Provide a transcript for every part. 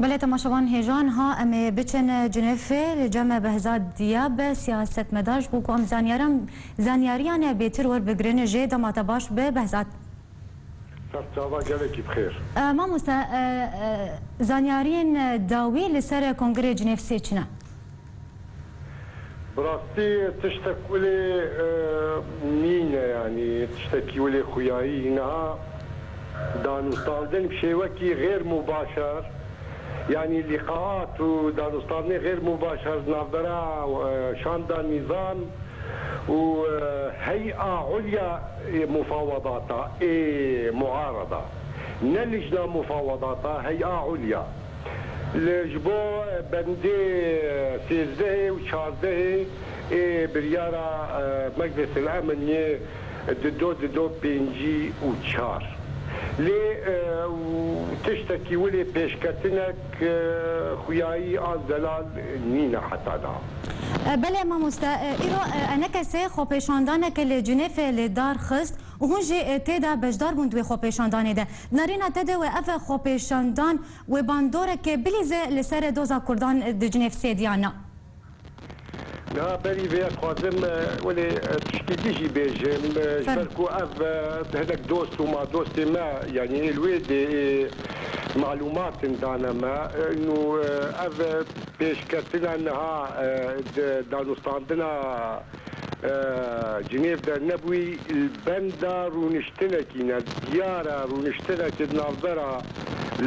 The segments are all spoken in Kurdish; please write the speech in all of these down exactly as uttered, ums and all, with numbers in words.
Belê temaşevan hêjan, ha em ê biçin Cinêfê, li cem Behzad Diyab, siyasetmedar, ji bo ku em zanyaran, zanyariyan bêtir werbigirin jê. Dema te baş be Behzad. Ser çava gelekî bi xêr. E, mamoste, e, e, zanyariyên dawî li ser Kongrê Cinêfsê çi ne? Bi rastî tiştek wile, e, nîne, yanî tiştekî wile xuyayî niha danûstandin bi şêwekî xêr mubaşer, yanî lîqaat û danûstandinê xêr mubaşer navbera, e, şanda nîzam û, e, hey'a ulya, e, mufawedata, ê muarada. Ne lijna mufawedata, hey'a ulya. Li, ji bo bendê sêzdehê û çardehê ê biryara, e, Meclisil Emn yê dido, dido pêncî û çar. Lê, e, û tiştekî wilê pêşketinek, e, xuyayî an zelal nîne heta niha. E, belê mamoste, e, îro, e, enekesê xwepêşandaneke li Cinêfê li dar xist û hûn jî, e, tê de beşdar bûn di wê xwepêşandanê de. Di nerîna te de wê ev xwepêşandan wê bandoreke bilîze li ser doza Kurdan di Cinêfsê diyan na? Na, berî vê dixwazim, e, welê, e, tişkî dî jî bêjim, e, ji ber ku ev, e, hinek dost û madostê me, yanî ê li wê dê, e, malûmatin dane me, e, nû, e, ev, e, pêşketina niha, e, di danûstandina, e, Cinêv de nebûyî, li benda rûniştinekî ne, diyar e, rûniştinekî di navbera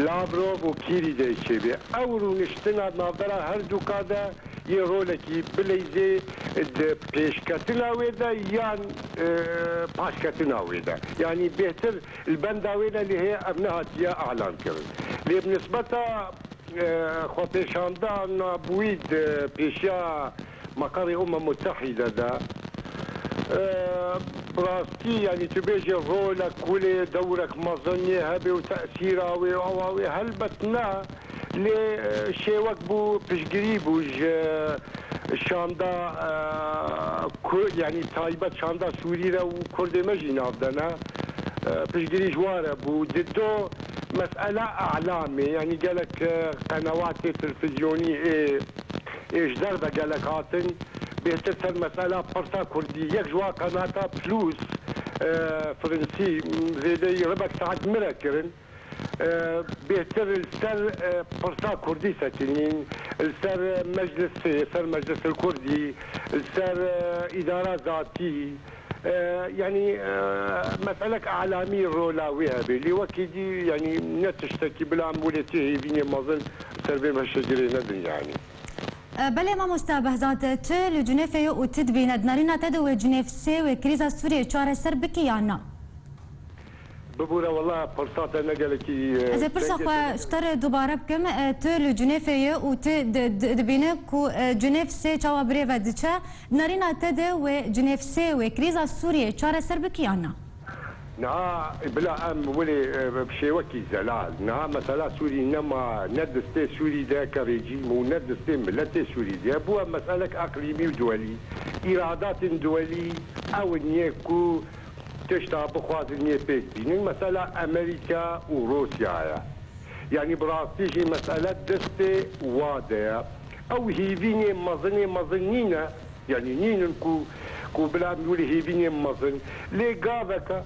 Lavrov û Kîrî de çêbê. Ew rûniştina di navbera her dûka de yê rolekî bileyzê di pêşketina wê de yan, e, paşketina wê de. Yanî bêhtir li benda wê de lê hê ev nehatiye elan kirin. Lê bi nisbeta, e, xwepêşandana bûyî di pêşiya Meqerê Umem Mutehîde de, e, bi rastî, yanî tu bêjî rolek kulê dewrek mezin yê hebe û tesîra wê û awa wê helbet ne. Lê, e, şêwek bû, piştgirî bû ji şanda, e, Kurd, yanî taybet şanda Sûrî re û Kurdê me jî nav de ne. E, piştgirî ji wan re bû. Di do mesela elamê, yanî gelek, e, qenewatê televîzyonî ê, ê ji derve gelek hatin, bêhtir ser mesela pirsa Kurdî. Yek ji wan qenata Plus, e, Firensî, zêdeyî ribek saet min re kirin. E, bêhtir li ser, e, pirsa Kurdî sekinîn, li ser Meclisê, ser Meclisil Kurdî, li ser, e, îdara zatî, e, yanî, e, meselek elamî rola wê hebe. Lê wekî dî, yanî ne tiştekî bila em welê tê hêvînê mezin ser vê meşegirê nedin, yanî. E, belê mamoste Behzat, tu li Cinêfê yê û tu dibîne, di nerîna te de wê Cinêfsê wê krîza Sûriyê çareser bike yan na? Bibûre, wela pirsa te ne gelekî, e, Ez ê pirsa xwe ji te re dubare bikim. E, tu li Cinêfê yê û tu di, di, dibîne ku, e, Cinêfsê çawa birêve diçe, di nerîna te de wê Cinêfsê wê krîza Sûriyê çareser bike yan na? Niha bila em welê, e, bi şêwekî zelal. Niha mesela Sûrî nema ne destê Sûrî de ke rejîm û ne destê miletê Sûrî de. Bû ev meselek eqlîmî û duwelî. Îradatên duwelî ew in yê ku tişta bixwazin yê pêk bînin. Mesela Amerîka û Rûsya ye. Yanî bi rastî jî mesele destê wa de ye. Ew hîvînê mezinê mezin nîne. Yanî nînin ku, ku bila em wî hêvînê mezin. Lê gaveke,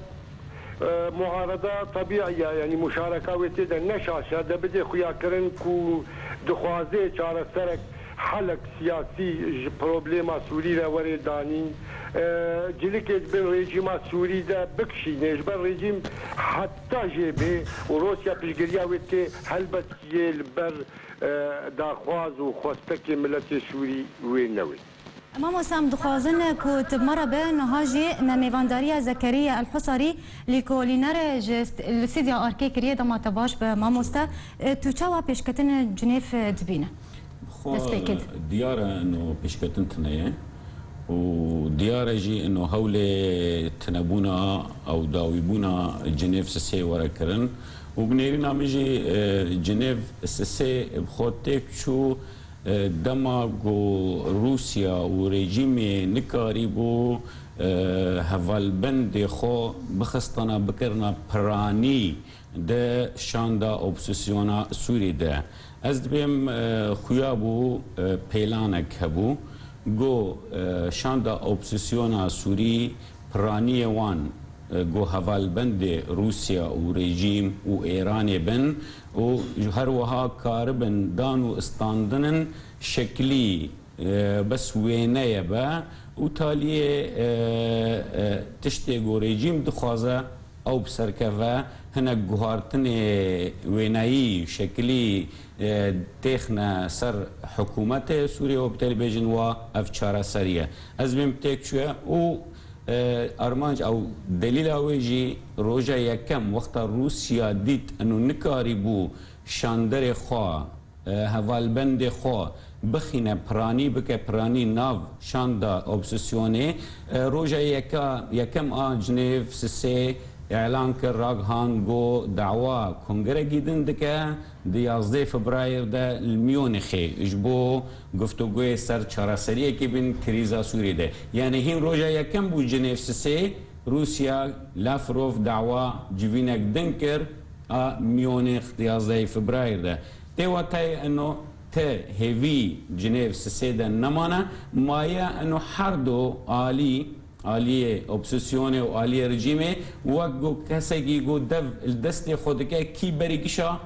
e, muarada tebîî ye, yanî muşareka wê tê de ne şaş e, de bidê xuyakirin ku dixwaze çareserek, helek siyasî ji problema Sûrî re were danîn. E, cilikê di bin rejîma Sûrî de bikişîne, ji ber rejîm heta jê bê û Rûsya piştgiriya wê tê, helbet yê li ber, e, daxwaz û xwestekê miletê Sûrî wê newê. Mamoste, em dixwazin ku tu bi me re be, niha jî me mêvandariya Zekeriya El Husarî, lîkolîner ji st-, li Stûdya Arkê kiriye. Dema te baş be mamoste. E, tu çawa pêşketin Cinêv, e, dibîne? Xwe dest pê kir. Diyar e ino pêşketin tune ye û diyar e jî ino hewlê tunebûna ew dawîbûna Cinêv sisê were kirin û bi nêrîna min jî, e, Cinêv sisê bi xwe têk çû E, dema ku Rûsya û rejîmê nikarîbû, e, hevalbendê xwe bixistana bikirina piranî di şanda opozîsyona Sûrî de. Ez dibêm, e, xuya bû, e, pêlanek hebû. Go, e, şanda opozîsyona Sûrî piraniyê wan, e, go hevalbendê Rûsya û rejîm û Êranê bin û ji her wiha karibin dan û istandinin şeklî, e, bes wêneye be û taliyê, e, e, tiştê go rejîm dixwaze ew bi ser keve, hinek guhartinê wêneyî, şeklî, e, têxne ser hikûmetê Sûriyê û bi telî bêjin wa ev çareserî ye. Ez bêm têk çûye û, e, armanc ew delîla wê jî roja yekem wexta Rûsya dît eno nikarîbû şanderê xwe, e, hevalbendê xwe bixîne piranî, bike piranî nav şanda opozîsyonê. E, roja yeka, yekem a Cinêv sisê îlan kir, ragihan ku dawa kongerekî din dike di yazdeh Febrayêr de li Mûnixê ji bo guftûgoyê ser çareseriyekê bin krîza Sûriyê de. Yanî hîn roja yekem bû Cinêv sisê, Rûsya, Lavrov dawa civînek din kir a Mûnix di yazdeh Febrayêr de. Tê watayê eno ti hêvî Cinêv sisê de nemane, maye eno her du alî, aliyê opozîsyonê û aliyê rejîmê, wek ku kesekî ku dev li destê xwe dike, kî berî gişa,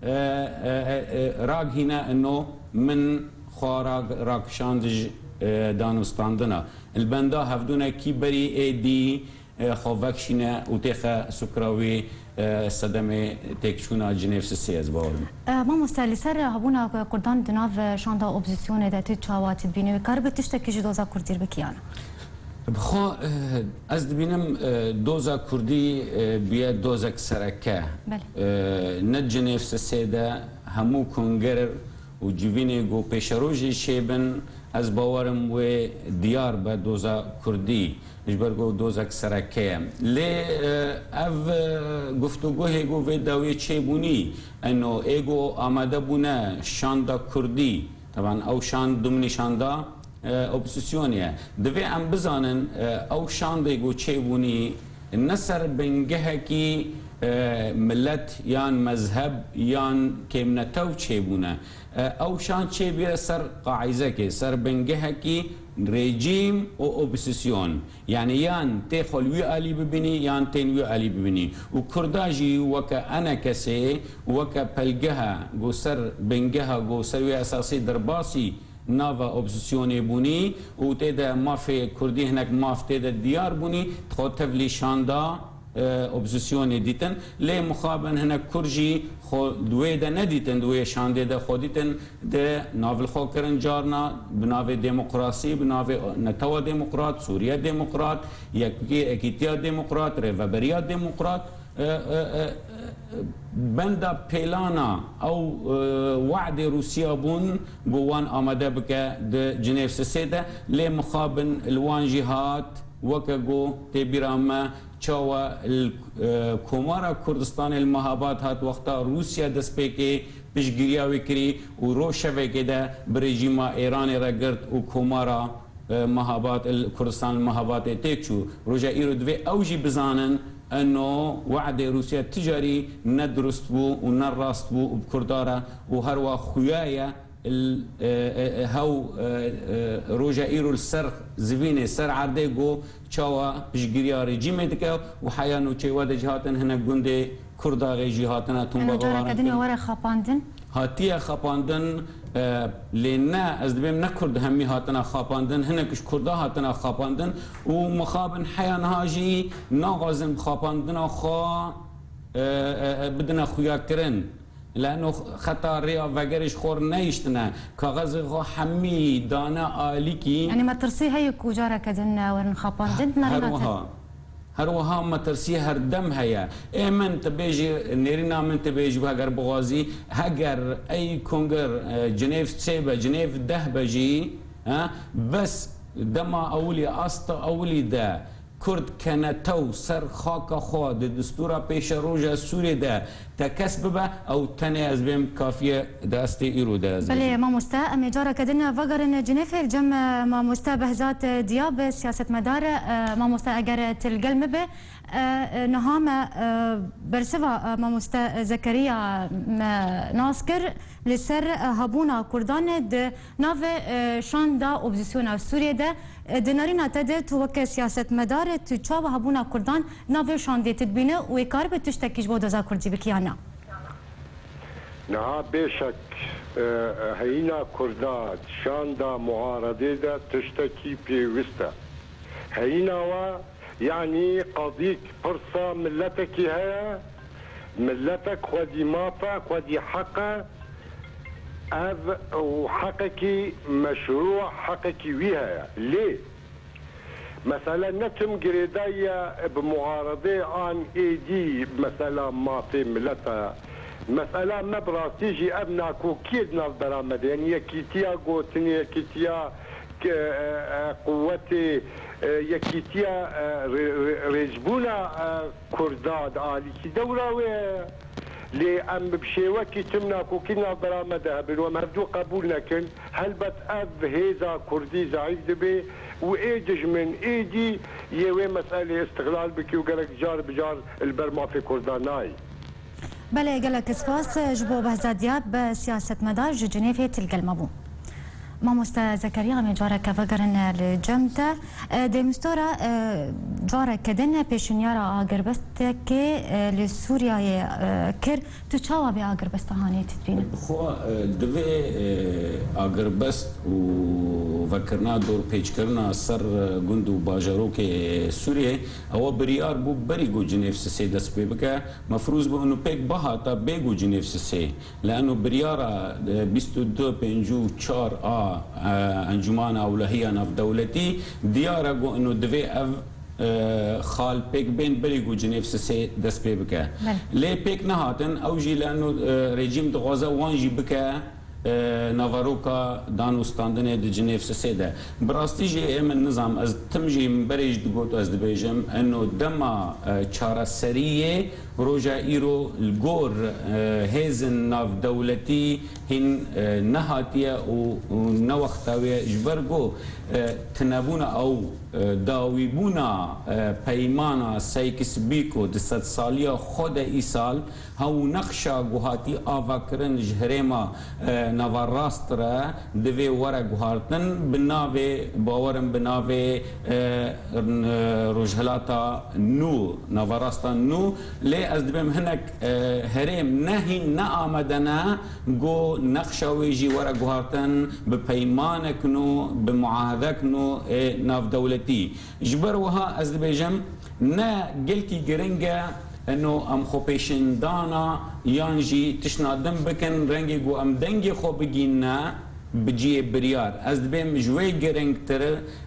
e, e, e, e, ragihîne eno min xwe rag-, rakişand ji, e, danûstandina. Li benda hevdûne kî berî êdî, e, xwe vekişîne û têxe sukra wî, e, sedemê têkçûna Cinêv sisê, ez bawer im. E, mamoste, li ser hebûna Kurdan di nav şanda opozîsyonê de tu çawa dibînî? Wê karibe tiştekî ji doza Kurdî bikî yan? Bi xwe, e, ez dibînim, e, doza Kurdî, e, bûye dozek sereke. Belê. E, ne Cinêv sisê de hemû konger û civînê ku pêşerojê çêbin, ez bawerim wê diyar be doza Kurdî, ji ber ku dozek sereke ye. Lê, e, ev, e, guftûgohê ku vê dawiyê çêbûnî, eno ê ku amade bûne şanda Kurdî, teban ew şand dumnî şanda, e, opozîsyonê ye. Divê em bizanin, e, ew şandê ku çêbûnî, ne ser bingehekî, e, milet yan mezheb yan kêmnetew çêbûne. E, ew şan çêbûye ser qaîzekê, ser bingehekî rejîm û opozîsyon. Yanî yan tê xwe li wî alî bibînî, yan tên wî alî bibînî. Û Kurda jî weke enekesê, weke pelgeha ku ser bingeha ku ser wê esasî derbasî nava opozîsyonê bûnî û tê de mafê Kurdî hinek maf tê de diyar bûnî, dixwe tevlî şanda, e, opozîsyonê dîtin. Lê mixabin hinek Kurd jî xwe di wê de nedîtin, di wê şandê de xwe dîtin, di nav li xwe kirin carna bi navê demokrasî, bi navê netewa demokrat, Sûriye demokrat, yekî-, yekîtiya demokrat, rêveberiya demokrat. E, e, e, benda pêlana ew, e, we'dê Rûsya bûn ku wan amade bike di Cinêv sisê de, lê mixabin li wan jî hat, weke ku tê bîra me çawa li, e, Komara Kurdistanê li Mehabad hat, wexta Rûsya destpêkê piştgiriya wê kirî û roj şevekê de bi rejîma Êranê re girt û Komara e, Mehabad, il-, Kurdistan li Mehabadê têk çû. Roja îro divê ew jî bizanin, eno we'dê Rûsya ti carî ne dirust bû û ne rast bû û bi Kurda re û her wa xuya ye, il-, e, e, e, hew, e, e, roja îro li ser zivînê, ser erdê go çawa piştgiriya rejîmê dike û heya nûçeyê we de jî hatin hinek gundê Kurdaxê jî hatine Eno tombebaran carekê din kirin. Were xapandin? Hatiye xapandin, e, lê ne, ez dibêm ne Kurd hemî hatine xapandin, hinek ji Kurda hatine xapandin û mixabin heya niha jî naxwazin xapandina xwe, e, e, e, bidine xuya kirin. Leno xeta rêya vegerê ji xwe re nehiştine. Kaxezê xwe hemî dane alîkî. Yanî metirsî heye ku careke din werin xapandin, ne Her rînate. Wiha. Her wiha metirsî her dem heye. Ê min, tu bêjî, nêrîna min tu bêjî, heger bixwazî, heger ey konger, e, Cinêv sê be, Cinêv deh be jî, he, bes dema ewilî, asta ewilî de Kurd kene tew ser xaka xwe di distûra pêşeroja Sûriyê de tekez bibe, ew tenê ez bêm kafiye di estê îro de ez Belê, bêjim. Mamoste, em ê careke din vegerin Cinêfê, li cem, e, mamoste Behzat, e, Diyab, siyasetmedar, e, mamoste eger, e, tu li gel min be, e, e, niha me, e, bersiva, e, mamoste Zekeriya me nas kir li ser, e, hebûna Kurdan di navê, e, şanda opozîsyona Sûriyê de. E, di nerîna te de tu weke siyasetmedar e, tu çawa hebûna Kurdan navê şandê tu dibîne û ê karibe tiştekî ji bo doza Kurdî bikî yan na? Niha bêşek, e, heyîna Kurda şanda muaredê de tiştekî pêwist e. Heyîna wa, yanî qedîk pirsa miletekî heye, miletek xwedî maf e, xwedî heq e, ev û heqekî meşrû, heqekî wî heye. Lê mesele ne tim girêdayî ye bi muaredê an êdî mesela mafê milet e. Mesela me bi rastî jî ev nakokiyê di navbera me de, yanî yekîtiya gotinê, yekîtiya, e, e, e, quwetê, e, yekîtiya, e, rê-, rê-, rêcbûna, e, Kurda di alîkî dewra wê ye. Lê em bi şêwekî tim nakokî navbera me de hebin û em hevdû qebûl nekin, helbet ev hêza Kurdî zeîf dibe û ê dijmin êdî yê wê meselê îstixlal bike û gerek car bi car li ber mafê Kurdan nayê. Belê, gelek spas ji bo Behzat Diyab, siyasetmedar ji Cinêfê tu li gel me bû. Mamoste Zekeriya, em ê careke vegerin li cem te. E, Dêmistora, e, careke din pêşinyara agirbestekê, e, li Sûriyeyê, e, kir. Tu çawa vê agirbesta hanê tu dibînî? Bi xwe, e, divê, e, agirbest û vekirina dorpêçkirina ser, e, gund û bajarokê Sûriyê, ewa biryar bû berî ku Cinêv sisê dest pê bike. Mefrûz bû û pêk bihata bê ku Cinêv sisê. Li eno biryara, e, bîst û du pêncî û çar a, e, Encûmana Ewlehiya Navdewletî diyar e ku eno divê ev, e, xal pêk bên berî ku Cinêv sisê dest pê bike. Belê. Lê pêk nehatin, ew jî li eno, e, rejîm dixwaze wan jî bike, e, naveroka danûstandinê di Cinêv sisê de. Bi rastî jî ê min nizam, ez tim jî min berê jî digot, ez dibêjim, eno dema, e, çareseriyê roja îro li gor, e, hêzin navdewletî hîn, e, nehatiye û, û ne wexta wê ye, ji ber ku, e, tunebûna ew, e, dawîbûna, e, peymana Sykes-Picot di sedsaliya xwe de îsal, hew nexşa ku hatî avakirin ji herêma, e, naverast re divê were guhartin, bi navê, bawerim bi navê, e, Rojhilata Nû, Naverasta Nû. Lê ez dibêm hinek, e, herêm ne hîn ne amade ne ku nexşa wê jî were guhartin, bi peymanek nû, bi muahedek nû ê navdewletî. Ji ber wiha ez dibêjim, ne gelkî giring e, eno em xwepêşindana yan jî tiştna din bikin, rengê ku em dengê xwe bigînine bi cihê biryar. Ez dibêm ji wê giringtir,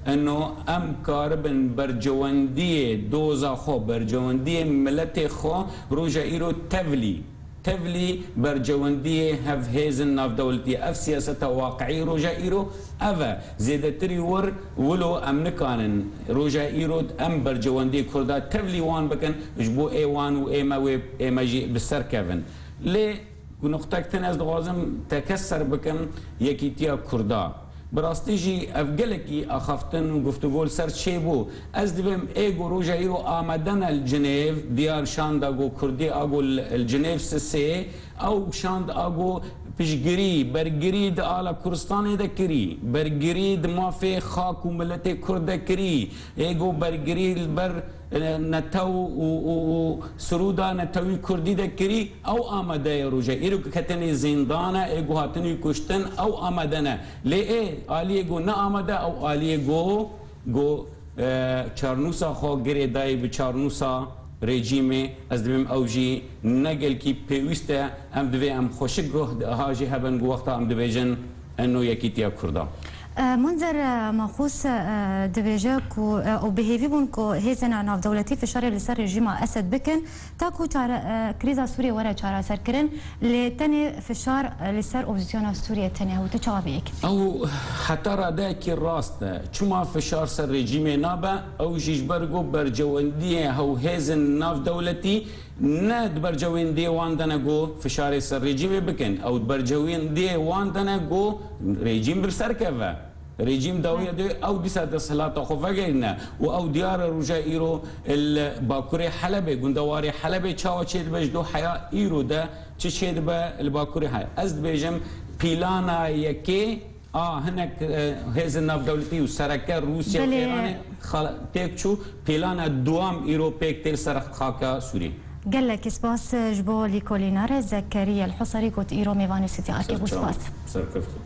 eno em karibin bercewendiyê doza xwe, bercewendiyê miletê xwe roja îro tevlî, tevlî bercewendiyê hevhêzin navdewletî. Ev siyaseta waqiî roja îro ev e. Zêdetirî wir wilo em nikanin roja îro em bercewendiyê Kurda tevlî wan bikin, ji bo ê wan û ê me wê, ê me jî bi ser kevin. Lê ku nuqtek din ez dixwazim tekez ser bikim, yekîtiya Kurda. Bi rastî jî ev gelekî axaftin û guftûgo li ser çêbû. Ez dibêm ê ku roja îro amade ne li Cinêv, diyar şanda ku Kurdî a ku li, li Cinêv sisê, ew şand a ku piştgirî, bergirî di ala Kurdistanê de kirî, bergirî di mafê xak û miletê Kurd de kirî, ê ku bergirî li ber, e, netew û, û, û sirûda netewî Kurdî de kirî, ew amade ye roja îro ku ketinê zîndan e, ê ku hatinî kuştin, ew amade ne. Lê ê aliyê ku ne amade, ew aliyê ku, ku, e, çarnûsa xwe girê dayê bi çarnûsa rejîmê, ez dibêm ew jî ne gelkî pêwîst e. Em divê em xweşik guh ha jî hebin ku wexta em dibêjin eno yekîtiya Kurda. Munzer Maxûs dibêje ku ew bi hêvî bûn ku hêzên navdewletî fişarê li ser rejîma Esed bikin, ta ku çare, krîza Sûriyê were çareserkirin, lê tenê fişar li ser opozîsyona Sûriyê tune. Û tu çawa vê yekê dibînî? Ew heta radeyekî rast e. Çima fişar ser rejîmê nabe? Ew jî ji ber ku berjewendiyê hew hêzên navdewletî ne di bercewendiyê wan de ne ku fişarê ser rejîmê bikin. Ew di bercewendiyê wan de ne ku rejîm bi ser keve. Rejîm dawiya dê ew dîsa desthilata xwe vegerîne û ew diyar e roja îro li bakurê Helebê, gundewarê Helebê çawa çêdibe ji do heya îro de çi çêdibe li bakurê Helebê. Ez dibêjim pîlana yekê a hinek, e, hêzên navdewletî û sereke Rûsya û Belê. Îranê xala-, têk çû, pîlana duam îro pêk tê li ser xaka Sûriyê. Gelek spas ji bo lîkolîna re. Zekeriya El Husarî got îro mêvanê stûdyoyê. Akê bû, spas. Serkeftin.